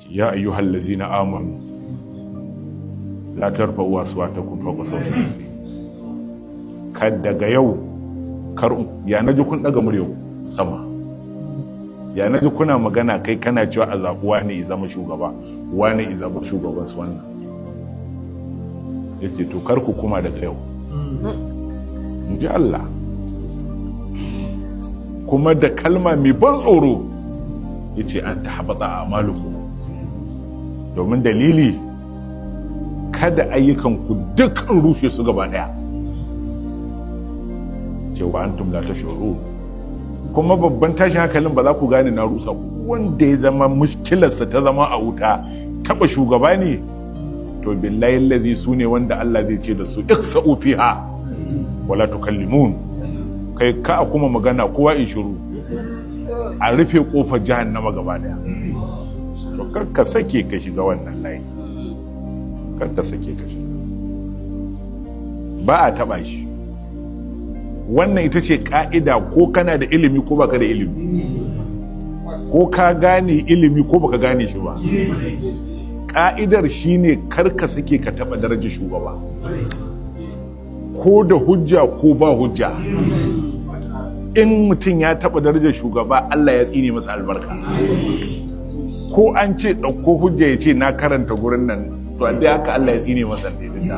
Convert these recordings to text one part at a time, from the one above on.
Ya ayyuhal ladzina amanu la tarfa'u aswatakum fawqa sawti nabi. Kad daga yau kar ya naji kun daga murya sama, ya naji kuna magana, kai kana cewa a zaɓi wani ya zama shugaba, wani ya zama shugaban su. Wannan yace to kar ku kuma daga yau, in ji Allah. Kuma da kalma mai ban tsoro yace an tahbata a'malukum, domin dalili kada ayyukanku dukkan rushe su gaba daya, cewa antum la tashurun. Kuma babban tashin hankalin, ba za ku gane na rusa ku. Wanda ya zama muskilarsa ta zama a wuta taba shugaba ne, to billahi allazi su ne wanda Allah zai ce da su ikhsa'u fiha wala tukallimun. Kai ka kuma magana, kowa in shiru, a rufe kofar jahannama gaba daya. To kar ka sake ka shiga wannan layi, kar ka sake ka shiga. Ba a taba shi. Wannan ita ce ka'ida, ko kana da ilimi ko baka da ilimi, ko ka gane ilimi ko baka gane shi ba. Ka'idar shine kar ka sake ka taba darajar shugaba, ko da hujja ko ba hujja. In mutum ya taba darajar shugaba, Allah ya tsine masa albarka. Ko an ce ɗauko hujja, ya ce na karanta gurin nan, to dai haka Allah ya tsine masa daidai.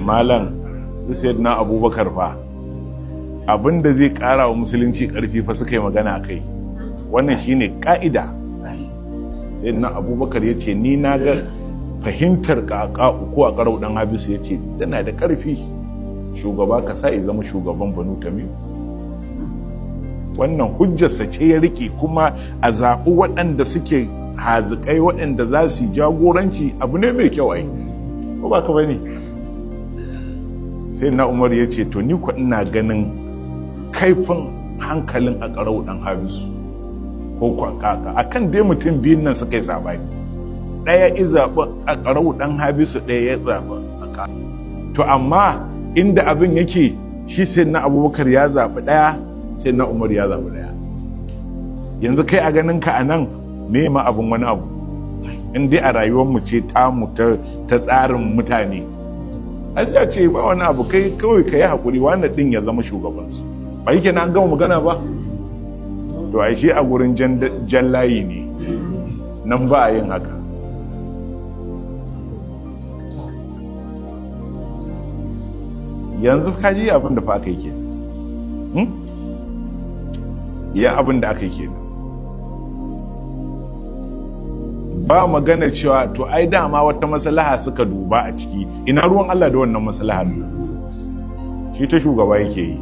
Malam, na Abubakar fa, abinda zai kara wa musulunci karfi fa suka yi magana a kai. Wannan shine ka'ida. Na Abubakar ya ce ni na ga fahimtar kaka ko a karau dan Habisu, ya ce tana da karfi, shugaba ka sa ya zama shugaban Banu Tamim. Wannan hujjarsa ce ya rike. Kuma a zaɓi waɗanda suke hazikai, waɗanda za su jagoranci, abu ne mai kyau ai, ko ba ka bane? Sai na Umar ya ce to ni ko ina ganin kaifin hankalin a karau dan Habisu ko kaka. Akan dai mutum biyun nan suka yi sabani, ɗaya i zaɓi a karau dan Habisu, ɗaya ya zaɓi a. To amma inda abin yake shi, sai na Abubakar ya zaɓi ɗaya, sai na Umar ya zaɓi ɗaya. Yanzu kai a ganin ka a nan, me ma abin wani abu? In dai a rayuwar mu ce tamu ta tsarin mutane, ai sai a ce ba wani abu, kai kawai ka yi haƙuri, wannan ɗin ya zama shugabansu. Ba yake na an gama magana ba. To ai shi a gurin jan layi ne nan, ba a yin haka. Yanzu ka ji abin da fa aka yi kenan, iya abin da aka yi kenan. Ba magana cewa to ai dama wata maslaha suka duba a ciki. Ina ruwan Allah da wannan maslahar? Shi ta shugaba yake yi.